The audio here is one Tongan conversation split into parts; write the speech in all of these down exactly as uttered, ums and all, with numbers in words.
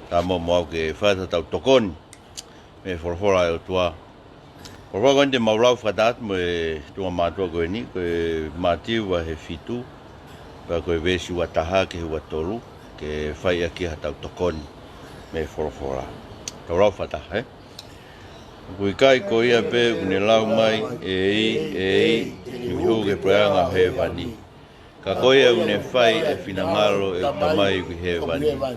Ka mou ō ke fai ʻetau tokoni mei he folofola ʻa e ʻOtua. Folofola ko eni te mau lau fakataha atu mo e tuʻunga mātuʻa ko eni, ko e Mātiu vahe fitu, pea ko e veesi ua taha ki he ua tolu, ke fai ʻaki haʻatau tokoni mei he folofola. Tau lau fakataha, ē? ʻOku ʻikai ko ia pē ʻoku ne lau mai, ʻEiki, ʻEiki, ʻe hū ki he puleʻanga ʻo hēvani. Ka ko ia ʻoku ne fai ʻa e finangalo ʻo ʻeku Tamai ʻoku ʻi hēvani.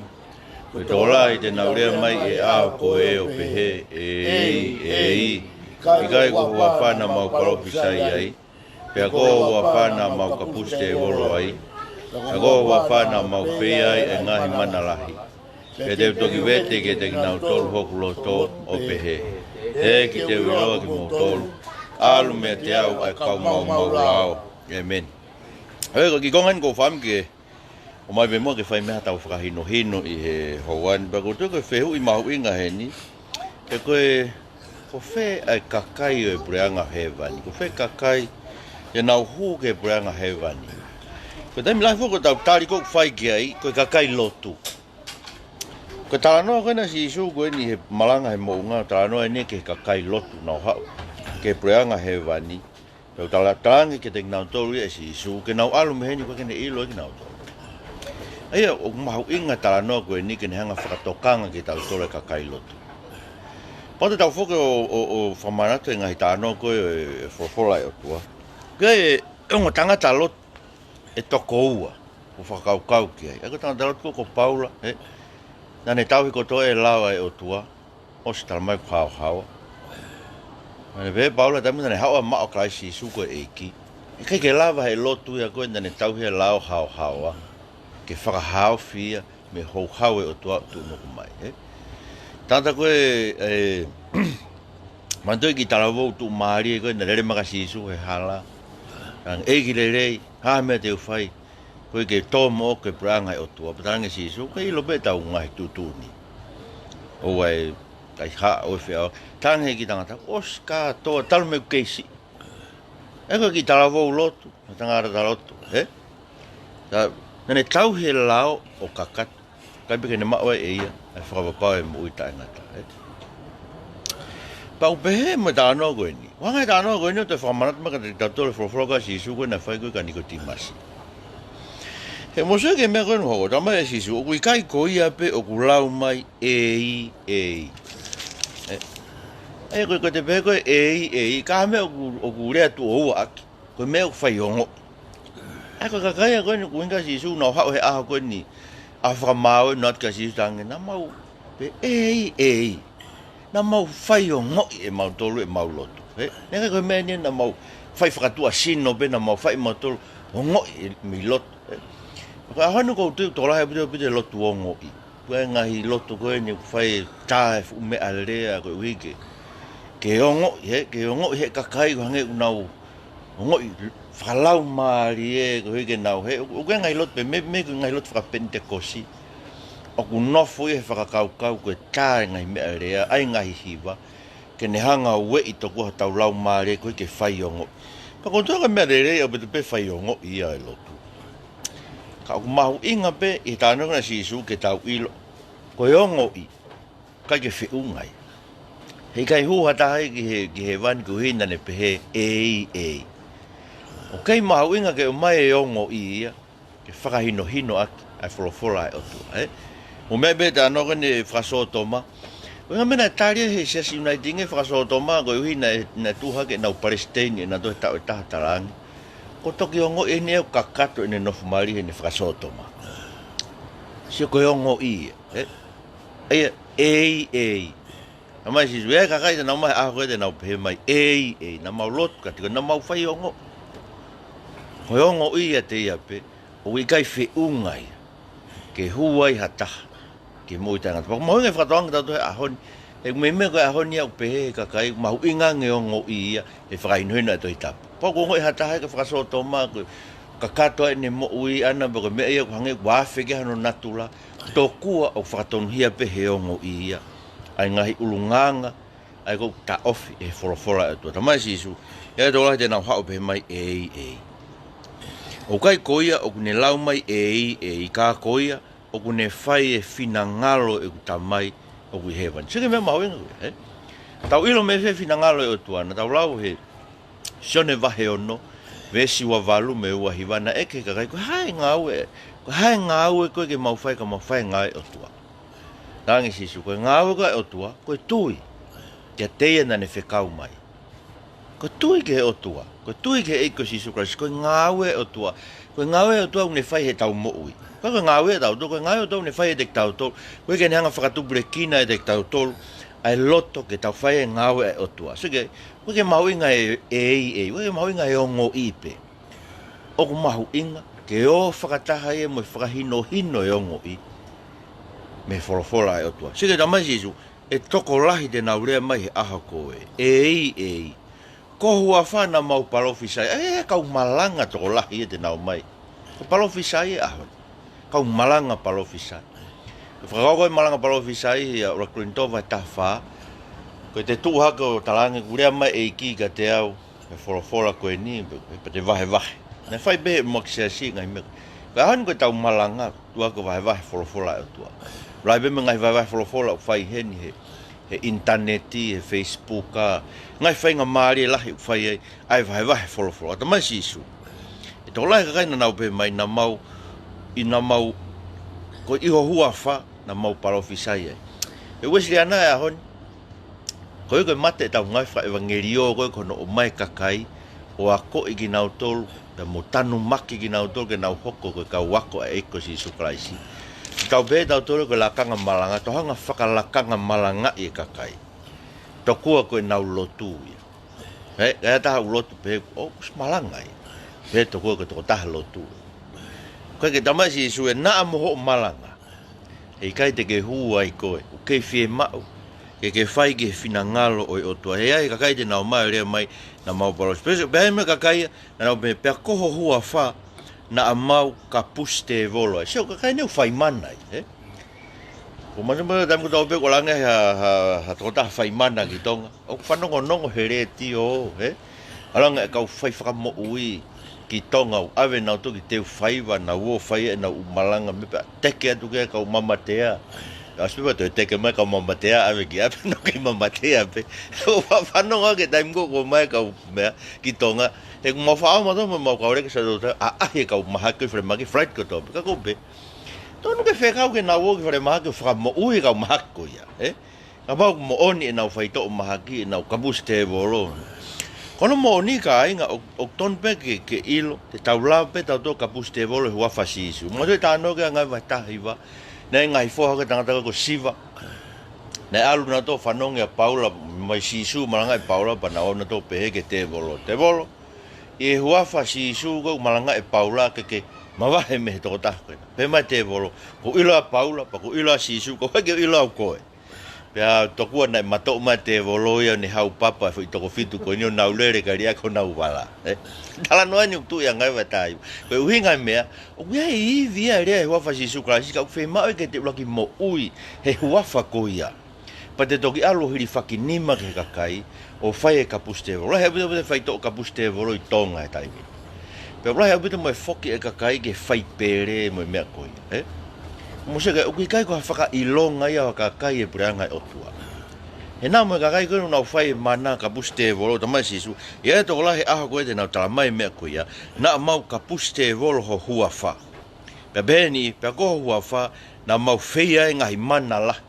Ko e tokolahi te nau lea mai he ʻaho ko ē ʻo pehē, ʻEiki, ʻEiki, ʻikai ko ho huafa naʻa mau palōfisai ai, pea ko ho huafa naʻa mau kapusi tēvolo ai, pea ko ho huafa naʻa mau fai ai ʻa e ngaahi mana lahi. Pea te u toki vete kiate kinautolu hoku loto ʻo pehē, ʻEiki, te u ʻiloa kimoutolu, ʻalu meiate au ʻa e kau maumau lao. ʻĒmeni. Ē, ko e kiʻi konga eni ʻoku ou fakaʻamu ke ʻomai pē muʻa ke fai mei ai haʻatau fakahinohino ʻi he houa ni, pea ʻoku ou tui ko e fehuʻi mahuʻinga heni, ē, ko e, ko fē ʻa e kakai ʻo e puleʻanga hēvani? Ko fē kakai te nau hū ki he puleʻanga hēvani? Ko e taimi lahi foki ʻoku tau tali ʻoku fai ki ai, ko e kakai lotu. Ko e talanoa ko ena ʻa Sīsū ko eni he malanga he moʻunga, talanoa eni ki he kakai lotu naʻa nau haʻu ki he puleʻanga hēvani. Pea ʻoku tala-, talaange kiate kinautolu ia ʻe Sīsū ke nau ʻalu mei heni, ʻoku ʻikai ke ne ʻilo ʻe kinautolu. ʻA ia, ʻoku mahuʻinga e talanoa ko eni ke ne hanga ʻo fakatokanga kiate kitautolu e kakai lotu. Pea ʻoku tau foki ʻo, ʻo, ʻo fakamanatu e ngaahi talanoa ko ē ʻo e folofola ʻa e ʻOtua. Ko e ongo tangata lotu ʻe toko ua ʻoku fakakaukau ki ai. ʻA ia ko e tangata lotu ko, ko Paula, ē? Naʻa ne tauhi kotoa e lao ʻa e ʻOtua, ʻosi talamai kuo haohaoa. Naʻa ne pehē ʻe Paula, taimi naʻa ne haʻu ʻo maʻu ʻa Kalaisi Sīsū ko e ʻEiki, ʻikai ke lava ʻe he lotu ia ko ē naʻa ne tauhi e lao haohaoa ke fakahaofi ia mei he houhau ʻa e ʻOtua ʻoku tuʻunuku mai, ē? Tangata ko ē, ē, manatuʻi e kiʻi talavou tuʻumālie ko ē naʻe lele mai kia Sīsū he hala. Talaange, ʻEiki lelei, hā e meʻa te u fai koeʻuhi ke tō moʻoku e puleʻanga ʻo e ʻOtua? Pea talaange ʻe Sīsū, ʻoku ke ʻilo pē ʻetau ngaahi tuʻutuʻuni. ʻOua ʻe kaihaʻa, ʻoua ʻe feʻao. Talaange ʻe he kiʻi tangata, ʻosi kātoa, talu mei he kei siʻi. Ē, ko e kiʻi talavou lotu, ko e tangata lotu, ē? Ka naʻa ne tauhi e lao ʻo kakato, kae ʻikai pē ke ne maʻu ai ʻe ia ʻa e fakapapau ʻo e moʻui taʻengata, ē? Pea ʻoku pehē mo e talanoa ko eni. ʻOku hanga ʻe he talanoa ko eni ʻo toe fakamanatu mai kiate kitautolu e folofola ko ē ʻa Sīsū ko ē naʻe fai ko ē kia Nikotīmasi. He mou sio ki he meʻa ko ē naʻe hoko, talamai ʻe Sīsū, ʻoku ʻikai ko ia pē ʻoku lau mai, ʻEiki, ʻEiki. Ē? Ē, ko e, ko e te pehē ko ē, ʻEiki, ʻEiki, ka ko e meʻa ʻoku, ʻoku lea tuʻo ua ʻaki, ko e meʻa ʻoku fai ongoʻi. ʻA ia ko e kakai ia ko eni ʻoku ʻuhinga kia Sīsū naʻa nau haʻu he ʻaho ko eni, ʻaho fakamāu, nau ō atu kia Sīsū, talaange, naʻa mau pehē, ʻEiki, ʻEiki, naʻa mau fai ongoʻi ʻe mautolu ʻemau lotu, ē? Naʻe ʻikai ko e meʻa eni naʻa mau fai fakatuʻasino pē, naʻa mau fai ʻe mautolu ongoʻi mei lotu, ē? Ko e ʻaho ni ʻoku ou tui ʻoku tokolahi ʻaupito ʻaupito e lotu ongoʻi. Ko e ngaahi lotu ko eni ʻoku fai e tā e fuʻu meʻalea koeʻuhi ke, ke ongoʻi, ē, ke ongoʻi ʻe he kakai ʻo hangē ʻoku nau ongoʻi fakalaumālie koeʻuhi ke nau, ē, ʻoku, ʻoku ʻi ai e ngaahi lotu pē, mei, mei he ngaahi lotu fakapenitekosi ʻoku nofo ia he fakakaukau ko e tā e ngaahi meʻalea, ʻa e ngaahi hiva, ke ne hanga ʻo ueʻi tokua hotau laumālie koeʻuhi ke fai ongoʻi. Pea ʻoku ou tui ko e meʻa lelei ʻaupito pē fai ongoʻi ia e lotu. Ka ʻoku mahuʻinga pē ʻi he talanoa ko ena ʻa Sīsū ke tau ʻilo, ko e ongoʻi, ʻikai ke feʻunga ia. He ʻikai hū ha taha ia ki he, ki hēvani koeʻuhi naʻa ne pehē, ʻEiki, ʻEiki. ʻOku kei mahuʻinga ke ʻomai e ongoʻi ia ke fakahinohino ʻaki ʻa e folofola ʻa e ʻOtua, ē? Mou meaʻi pē talanoa ko eni fakasōtoma. Ko e ʻuhinga e meʻa naʻe tali ai ʻe he Siasi Uniting e fakasōtoma koeʻuhi naʻe, naʻe tuʻu hake ʻenau palesiteni ʻe nautolu he taʻu ʻe taha, talaange, kuo toki ongoʻi eni ʻoku kakato ʻene nofo mali heʻene fakasōtoma. Sio, ko e ongoʻi ia, ē? ʻA ia, ʻEiki, ʻEiki. Talamai ʻe Sīsū, ʻe ʻi ai e kakai te nau ō mai he ʻaho ko ē te nau pehē mai, ʻEiki, ʻEiki, naʻa mau lotu, ka ʻoku ʻikai ko ē naʻa mau fai ongoʻi. Ko e ongoʻi ia ʻiate ia pē, ʻoku ʻikai feʻunga ia ke hū ai ha taha ki he moʻui taʻengata. Pea ʻoku mahuʻinga e fakatokanga kiate kitautolu he ʻaho ni. He ʻoku meimei ko e ʻaho ni ia ʻoku pehē ʻe he kakai, ʻoku mahuʻinga ange e ongoʻi ia he fakahinohino ʻa e Tohi Tapu. Pea ʻoku ongoʻi ha taha ia ko e fakasōtoma, ko e kakato ʻa ʻene moʻui ʻana, pea ko e meʻa ia ʻoku hangē ʻoku afe ki ai hono natula, tokua ʻoku fakatonuhia pē he ongoʻi ia ʻa e ngaahi ʻulungaanga ʻa ia ʻoku taʻofi ʻe he folofola ʻa e ʻOtua. Talamai ʻe Sīsū, ʻe ʻi ai e tokolahi te nau haʻu ʻo pehē mai, ʻEiki, ʻEiki. ʻOku ʻikai ko ia ʻoku ne lau mai, ʻEiki, ʻEiki, ka ko ia ʻoku ne fai e finangalo ʻeku Tamai ʻoku ʻi hēvani. Sio ki he meʻa mahuʻinga ko ē, ē? Tau ʻilo mei fē e finangalo ʻo e ʻOtua? Naʻa tau lau he Sione vahe ono, veesi ua valu mo e ua hiva, naʻe ʻeke ki he kakai, ko e hā e ngāue, ko e hā e ngāue ko ē ke mau fai ka mau fai e ngāue ʻa e ʻOtua? Talaange ʻe Sīsū, ko e ngāue ko ē ʻa e ʻOtua, ko e tui. Kiate ia naʻa ne fekau mai. Ko e tui ki he ʻOtua, ko e tui ki he ʻEiki ko Sīsū Kalaisi, ko e ngāue ʻa e ʻOtua. Ko e ngāue ʻa e ʻOtua ʻoku ne fai heʻetau moʻui. Ko e ngāue ʻatautolu, ko e ngāue ʻa e ʻOtua ʻoku ne fai ʻiate kitautolu. ʻOku ʻikai ke ne hanga ʻo fakatupulekina ʻiate kitautolu ʻa e loto ke tau fai e ngāue ʻa e ʻOtua. Sio ki he, ʻoku ʻikai ke mahuʻinga e, e, e, ʻoku ʻikai ke mahuʻinga e ongoʻi pē. ʻOku mahuʻinga ke ō fakataha ia mo e fakahinohino e ongoʻi mei he folofola ʻa e ʻOtua. Sio ki he talamai ʻe Sīsū, ʻe tokolahi te nau lea mai he ʻaho ko ē, ʻEiki, ʻEiki, ko ho huafa naʻa mau palōfisai. ʻA e kau malanga tokolahi ia te nau ō mai. Ko e palōfisai e ʻaho ni. Kau malanga palōfisai. Ko e fakakaukau e malanga palōfisai ia, ʻuluaki Kolinitō vahe taha fā. Ko e te tuʻu hake ʻo talaange, kuo lea mai e ʻEiki kiate au he folofola ko eni, pea, pea te vahevahe. Naʻe fai pē he ʻuluaki siasi e ngaahi meʻa. Ko e ʻaho ni ko ʻetau malanga, tuʻu hake ʻo vahevahe folofola ʻa e ʻOtua. Lahi pē mo e ngaahi vahevahe folofola ʻoku fai heni he, he ʻinitaneti, he Facebook, ʻa e ngaahi faingamālie lahi ʻoku fai ai ʻa e vahevahe folofola. Talamai ʻe Sīsū, ʻe tokolahi e kakai naʻa nau pehē mai naʻa mau, ʻi naʻa mau, ko ʻi ho huafa naʻa mau palōfisai ai. He Uēsiliana e ʻaho ni, ko e, ko e mate ʻetau ngāue fakaʻevangeliō ko ē ko hono ʻomai e kakai ʻo akoʻi kinautolu, pea mo tanumaki kinautolu ke nau hoko ko e kau ako ʻa e ʻEiki ko Sīsū Kalaisi. Tau pehē ʻe tautolu ko e lakanga malanga, tau hanga ʻo fakalakanga malangaʻi e kakai. Tokua ko ʻenau lotu ia. He, ʻe ʻi ai ha taha ʻoku lotu pehē, ʻoku ʻosi malanga ia. Pehē tokua ko e tokotaha lotu. ʻOku ʻikai ke, talamai ʻe Sīsū, ʻe naʻa mo hoʻo malanga, heʻikai te ke hū ai koe, ʻoku kei fiemaʻu ke ke fai ki he finangalo ʻo e ʻOtua. He ʻe ʻi ai e kakai te nau ō mai ʻo lea mai naʻa mau palōfisai. Pea, pea ʻi ai mo e kakai ia naʻa nau pehē, pea ko ho huafa naʻa mau kapusi tēvolo ai. Sio, kakai ni ʻoku fai mana ia, ē? ʻOku ou manatu mo e taimi ko ē ʻoku tau pehē ʻoku ʻalu ange ha, ha, ha tokotaha fai mana ki Tonga, ʻoku fanongonongo he letiō, ē? ʻAlu ange e kau fai fakamoʻui ki Tonga, ʻo ʻave nautolu ki teu faiva, nau ō ʻo fai ʻenau ʻū malanga, mei pea teke atu ki he kau mamatea. ʻOsi pē pea toe teke mai e kau mamatea, ʻave ki ʻapi, nau kei mamatea pē. ʻOku fa-, fanongo ki he taimi ko ē ʻoku ō mai e kau meʻa ki Tonga, he ʻoku mau faʻao mautolu mo ʻemau kau leka sālote, ʻaʻahi e kau mahaki ʻi falemahaki, flight kotoa pē, ka ʻoku pehē, tonu ke fekau ke nau ō ki falemahaki ʻo fakamoʻui e kau mahaki ko ia, ē? Kapau ʻoku moʻoni ʻenau faitoʻo mahaki, ʻenau kapusi tēvolo. Ko hono moʻoni kāinga, ʻo, ʻoku tonu pē ke, ke ʻilo, te tau lava pē tautolu ʻo kapusi tēvolo he huafa ʻo Sīsū. Mou toe talanoa ki he Ngāue vahe taha hiva, naʻe ʻi ai e ngaahi foha ʻo e tangata ko Siva. Naʻe ʻalu nautolu ʻo fanongo kia Paula, mai Sīsū, malangaʻi ʻe Paula, pea nau ō nautolu ʻo pehē ki he tēvolo, Tēvolo, ʻi he huafa ʻo Sīsū ʻoku malangaʻi ʻe Paula ke ke mavahe mei he tokotaha ko ena. Pehē mai e tēvolo, kuo u ʻilo ʻa Paula, pea kuo u ʻilo ʻa Sīsū, ʻoku ʻikai ke u ʻilo au koe. Pea tokua naʻe matoʻu mai e tēvolo ia ʻo ne haupapa e foʻi toko fitu ko eni ʻo nau lele kae liʻaki honau vala. Ē? Talanoa eni ʻoku tuʻu ia he Ngāue vahe taha hiva. Ko e ʻuhinga e meʻa, ʻoku ʻi ai e ivi ia e lea he huafa ʻo Sīsū Kalaisi, ka ʻoku fiemaʻu ke te ʻuluaki moʻui he huafa ko ia. Pea te toki ʻalu ʻo hilifakinima ki he kakai, ʻo fai e kapusi tēvolo. Lahi ʻaupito e faitoʻo kapusi tēvolo ʻi Tonga he taimi ni. Pea lahi ʻaupito mo e foki e kakai ke fai pele mo e meʻa ko ia, ē? Mou sio ki ai, ʻoku ʻikai ko ha fakaʻilonga ia ʻo e kakai e puleʻanga ʻo e ʻOtua. He naʻa mo e kakai ko ē ʻoku nau fai e mana kapusi tēvolo, talamai ʻe Sīsū, ʻi ai e tokolahi he ʻaho ko ē te nau talamai e meʻa ko ia, naʻa mau kapusi tēvolo ho huafa. Pea pehē ni, pea ko ho huafa, naʻa mau fai ai e ngaahi mana lahi.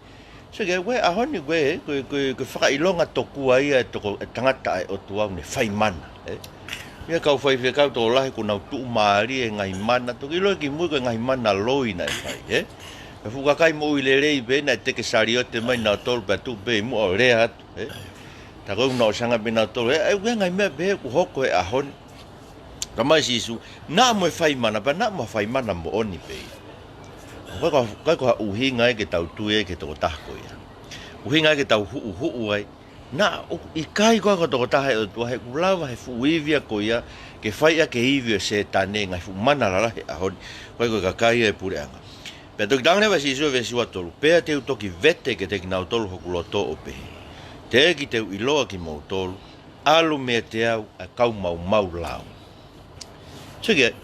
Sio ki ai, ko e ʻaho ni ko e, ko e, ko e, ko e fakaʻilonga tokua ia e toko, e tangata ʻa e ʻOtua ʻoku ne fai mana, ē? ʻI ai e kau faifekau tokolahi ʻoku nau tuʻumālie he ngaahi mana, toki ʻiloʻi kimui ko e ngaahi mana loi naʻe fai, ē? Pea fuʻu kakai moʻui lelei pē naʻe teke saliote mai nautolu pea tuʻu pē ʻi muʻa ʻo lea atu, ē? Tā ko ē ʻoku nau ʻosi hanga pē nautolu, ē, ʻa e ngaahi meʻa pehē ʻoku hoko he ʻaho ni. Talamai ʻe Sīsū, naʻa mo e fai mana, pea naʻa mo e fai mana moʻoni pē ia. ʻOku ʻikai ko ha, ʻikai ko ha ʻuhinga ia ke tau tui ai ki he tokotaha ko ia. ʻUhinga ia ke tau huʻuhuʻu ai. Naʻa ʻoku ʻikai ko ha tokotaha ʻa e ʻOtua he ʻoku lava he fuʻu ivi ia ko ia ke fai ʻaki e ivi ʻo Sētane e ngaahi fuʻu mana lalahi he ʻaho ni. ʻOku ʻikai ko e kakai ia e puleʻanga. Pea toki talaange leva ʻe Sīsū he veesi ua tolu, pea te u toki vete kiate kinautolu hoku loto ʻo pehē, teʻeki te u ʻiloa kimoutolu, ʻalu meiate au ʻa e kau maumau lao. Sio ki ai,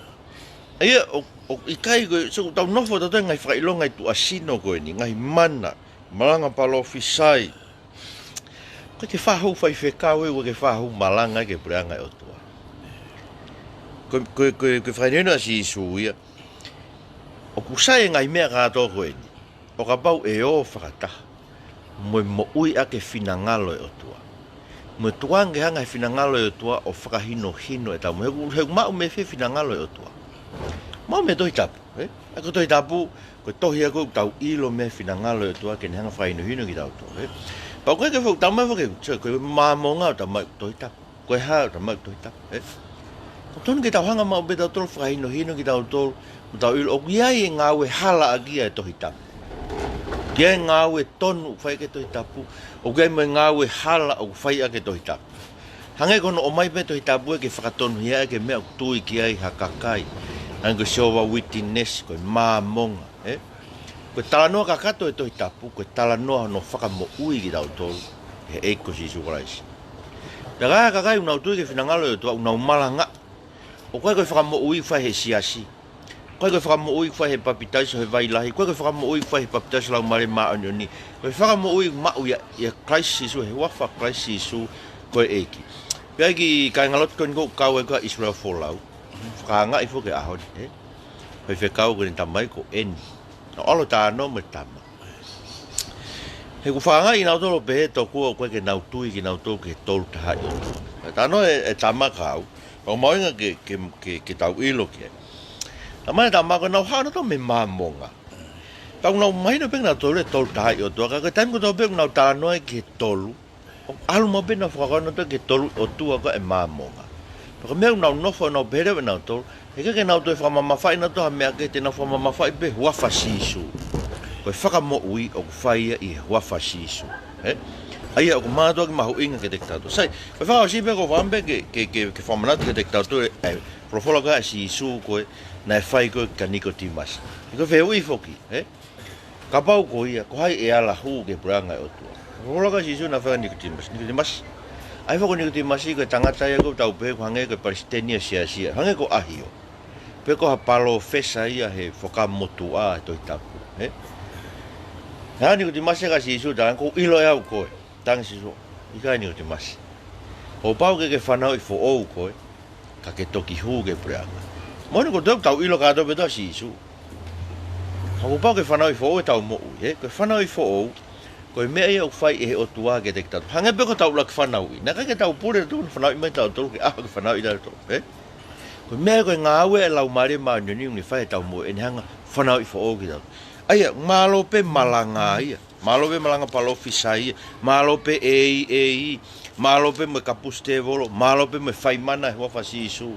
ʻa ia ʻoku ʻOku ʻikai ko e, so tau nofo tautolu he ngaahi fakaʻilonga ʻi tuʻasino ko eni, ngaahi mana, malanga palōfisai. ʻOku ʻikai ke fakahū faifekau ē, ʻoku ʻikai ke fakahū malanga ki he puleʻanga ʻo e ʻOtua. Ko, ko, ko, ko e fakahinohino ʻa Sīsū ia. ʻOku sai e ngaahi meʻa kātoa ko eni ʻo kapau ʻe ō fakataha mo e moʻui ʻaki e finangalo ʻo e ʻOtua. Mo e tukuange ke hanga ʻe he finangalo ʻo e ʻOtua ʻo fakahinohino ʻetau moʻui. He ʻoku, he ʻoku maʻu mei fē e finangalo ʻo e ʻOtua? Maʻu mei he Tohi Tapu, ē? ʻA ia ko e Tohi Tapu, ko e tohi ia ʻoku tau ʻilo mei ai e finangalo ʻo e ʻOtua ke ne hanga ʻo fakahinohino kitautolu, ē? Pea ʻoku ʻikai ke fo-, talamai foki, so, ko e Māmonga ʻoku talamai ʻe he Tohi Tapu. Ko e hā ʻoku talamai ʻe he Tohi Tapu, ē? ʻOku totonu ke tau hanga maʻu pē tautolu ʻo fakahinohino kitautolu, mo tau ʻilo ʻoku ʻi ai e ngāue hala ʻaki ia ʻa e Tohi Tapu. ʻOku ʻi ai e ngāue tonu ʻoku fai ʻaki e Tohi Tapu, ʻoku ʻi ai mo e ngāue hala ʻoku fai ʻaki e Tohi Tapu. Hangē ko hono ʻomai pē e Tohi Tapu ē ke fakatonuhia ʻaki e meʻa ʻoku tui ki ai ha kakai. Hangē ko e Jehovah Witness, ko e Māmonga, ē? Ko e talanoa kakato ʻo e Tohi Tapu, ko e talanoa hono fakamoʻui kitautolu ʻe he ʻEiki ko Sīsū Kalaisi. Pea ko e kakai ʻoku nau tui ki he finangalo ʻo e ʻOtua ʻoku nau malangaʻi. ʻOku ʻikai ko e fakamoʻui ʻoku fai ʻe he siasi. ʻOku ʻikai ko e fakamoʻui ʻoku fai ʻe he papitaiso he vai lahi. ʻOku ʻikai ko e fakamoʻui ʻoku fai ʻe he papitaiso Laumālie Māʻoniʻoni. Ko e fakamoʻui ʻoku maʻu ia, ʻia Kalaisi Sīsū, he huafa ʻo Kalaisi Sīsū ko e ʻEiki. Pea ki he kāingalotu ko eni ʻoku kau ai ko ē ʻa ʻIsileli Folau. Fakaangaʻi foki e ʻaho ni, ē? Faifekau ko eni, tamai ko eni. Naʻe ʻalu ʻo talanoa mo e tama. He ʻoku fakaangaʻi kinautolu ʻo pehē tokua ʻoku ʻikai ke nau tui kinautolu ki he Tolu Tahaʻi ʻOtua. Pea talanoa e, e tama kia au, pea ʻoku mahuʻinga ke, ke, ke, ke tau ʻilo ki ai. Talamai ʻe he tama ko ē naʻa nau haʻu nautolu mei he Māmonga. Pea ʻoku nau mahino pē kinautolu e Tolu Tahaʻi ʻOtua, ka ko e taimi kotoa pē ʻoku nau talanoa ai ki he tolu, ʻoku ʻalu maʻu pē ʻenau fakakono atu ki he tolu ʻOtua ko ē ʻa e Māmonga. Pea ko e meʻa ʻoku nau nofo ʻo nau pehē leva ʻe nautolu, he ʻikai ke nau toe fakamamafaʻi nautolu ha meʻa kehe, te nau fakamamafaʻi pē huafa Sīsū. Ko e fakamoʻui ʻoku fai ia ʻi he huafa Sīsū. Ē? ʻA ia ʻoku mātuʻaki mahuʻinga kiate kitautolu. Sai, ko e fakaʻosi pē ʻoku ou fakaʻamu pē ke, ke, ke, ke fakamanatu kiate kitautolu e, e folofola ko ē ʻa Sīsū ko ē naʻe fai ko ē kia Nikotīmasi. He ko e fehuʻi foki, ē? Kapau ko ia, ko hai ʻe ala hū ki he puleʻanga ʻo e ʻOtua? Folofola ko ē ʻa Sīsū naʻe fai kia Nikotīmasi. Nikotīmasi. ʻA ia foki ko Nikotīmasi ko e tangata ia ʻoku tau pehē ko e hangē ko e palesiteni ʻo e siasi ia. Hangē ko ʻAhio. Pe ko ha palōfesa ia he Fuakava Motuʻa he Tohi Tapu. Ē? Naʻe ʻalu ʻa Nikotīmasi kia Sīsū, talaange, ʻoku ou ʻilo ʻe au koe. Talaange ʻe Sīsū, ʻikai Nikotīmasi. Kuo pau ke ke fanauʻi foʻou koe, ka ke toki hū ki he puleʻanga. Moʻoni ko e tau ʻilo kātoa pē ʻa Sīsū. Ka kuo pau ke fanauʻi foʻou ʻetau moʻui, ē? Ko e fanauʻi foʻou, ko e meʻa ia ʻoku fai ʻe he ʻOtua kiate kitautolu. Hangē pē ko ʻetau ʻuluaki fanauʻi. Naʻe ʻikai ke tau pule tautolu ke fanauʻi mai tautolu, ke ʻaho ke fanauʻi tautolu, ē? Ko e meʻa ia ko e ngāue ʻa e Laumālie Māʻoniʻoni ʻoku ne fai ʻi heʻetau moʻui, ʻene hanga ʻo fanauʻi foʻou kitautolu. ʻA ia, mālō pē malanga ia. Mālō pē malanga palōfisai ia, mālō pē ʻEiki, mālō pē mo e kapusi tēvolo, mālō pē mo e fai mana he huafa ʻo Sīsū.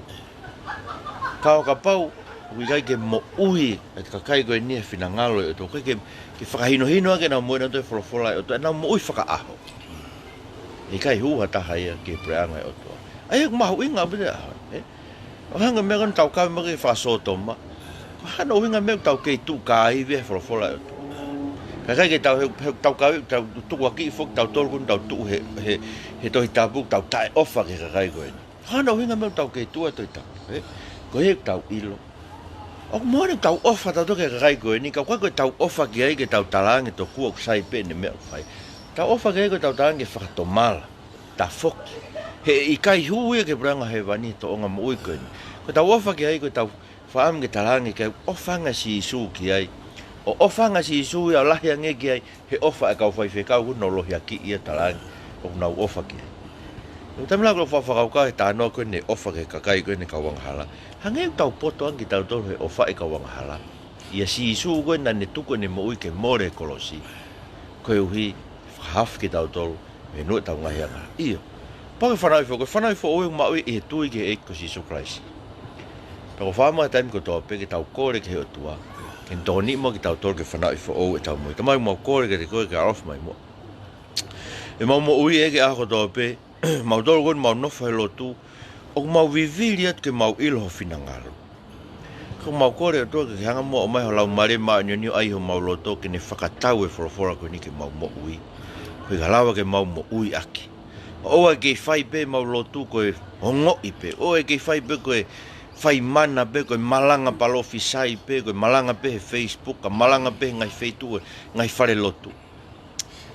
Ka ʻo kapau ʻoku ʻikai ke moʻui ʻa e kakai ko eni he finangalo ʻo e ʻOtua, ʻikai ke, ke fakahinohino ʻaki ʻenau moʻui ʻanautolu e folofola ʻa e ʻOtua, ʻenau moʻui fakaʻaho, ʻe ʻikai hū ha taha ia ki he puleʻanga ʻo e ʻOtua. ʻA ia ʻoku mahuʻinga pē ʻa e ʻaho ni, ē? ʻO hangē ko e meʻa ko ē naʻa tau kau mai ki he fakasōtoma. Ko e hā hono ʻuhinga e meʻa ʻoku tau kei tuʻu kāivi he folofola ʻa e ʻOtua? Ka ʻikai ke tau, he, he tau kau, tau tukuakiʻi foki tautolu ko eni, tau tuʻu he, he, he Tohi Tapu, tau taʻeʻofa ki he kakai ko eni. Ko e hā hono ʻuhinga e meʻa ʻoku tau kei tuʻu he Tohi Tapu, ē? Ko ia ʻoku tau ʻilo. ʻOku moʻoni ʻoku tau ʻofa tautolu ki he kakai ko eni, ka ʻoku ʻikai ko ʻetau ʻofa ki ai ke tau talaange tokua ʻoku sai pē ʻene meʻa ʻoku fai. Tau ʻofa ki ai ko ʻetau talaange ke fakatomala, tafoki. He ʻe ʻikai hū ia ki he puleʻanga hēvani he tōʻonga moʻui ko eni. Ko ʻetau ʻofa ki ai ko ʻetau fakaʻamu ke talaange ke ʻofa ange ʻa Sīsū ki ai. ʻO ʻofa ange ʻa Sīsū ia ʻo lahi ange ki ai he ʻofa ʻa e kau faifekau kuo nau lohiakiʻi ia, talaange ʻoku nau ʻofa ki ai. ʻOku taimi lahi ʻoku ou fakakaukau he talanoa ko eni ʻofa ki he kakai ko eni kau angahala. Hangē ʻoku tau poto ange kitautolu he ʻofa ʻa e kau angahala ʻia Sīsū ko ē naʻa ne tuku ʻene moʻui ke mole he kolosi. Koeʻuhi, fakahaofi kitautolu mei heʻetau ngaahi angahala. ʻIo. Pau ke fanauʻi foʻou, ko e fanauʻi foʻou ʻoku maʻu ia ʻi he tui ki he ʻEiki ko Sīsū Kalaisi. Pea ʻoku ou fakaʻamu he taimi kotoa pē ke tau kole ki he ʻOtua ke ne tokoniʻi muʻa kitautolu ke fanauʻi foʻou ʻetau moʻui. Tamai, mau kole kiate koe ke ʻaloʻofa mai muʻa ʻemau moʻui ē ki he ʻaho kotoa pē, mautolu ko eni ʻoku mau nofo he lotu, ʻoku mau vivili atu ke mau ʻilo ho finangalo. Ka ʻoku mau kole ʻOtua ke ke hanga muʻa ʻo ʻomai ho Laumālie Māʻoniʻoni ʻo ʻai ʻi homau loto ke ne fakatau e folofola ko eni ki heʻemau moʻui, koeʻuhi kae lava ke mau moʻui ʻaki. ʻOua ʻe kei fai pē ʻemau lotu ko e ongoʻi pē, ʻoua ʻe kei fai pē ko e fai mana pē, ko e malanga palōfisai pē, ko e malanga pē he Facebook, ka malanga pē he ngaahi feituʻu, ngaahi falelotu.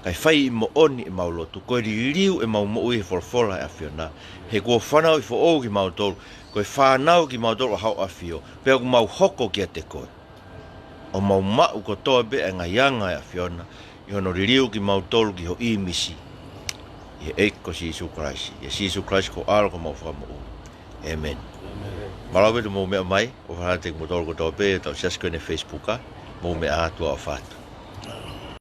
Kae fai ʻi moʻoni ʻemau lotu, ko e liliu ʻemau moʻui he folofola ʻa e ʻAfiona. He kuo fanauʻi foʻou kimautolu, ko e fānau kimautolu ʻa Hoʻo ʻAfio, pea ʻoku mau hoko kiate koe. ʻO mau maʻu kotoa pē ʻa e ngaahi anga ʻa e ʻAfiona, ʻi hono liliu kimautolu ki ho ʻīmisi. ʻI he ʻEiki ko Sīsū Kalaisi, ʻia Sīsū Kalaisi ko ho ʻAlo ko homau Fakamoʻui. ʻĒmeni. Mālō ʻaupito hoʻomou meʻa mai, ʻofa atu kiate kimoutolu kotoa pē, tau siasi ko eni he Facebook, ā, mou meʻa ā, tuʻa ʻofa atu.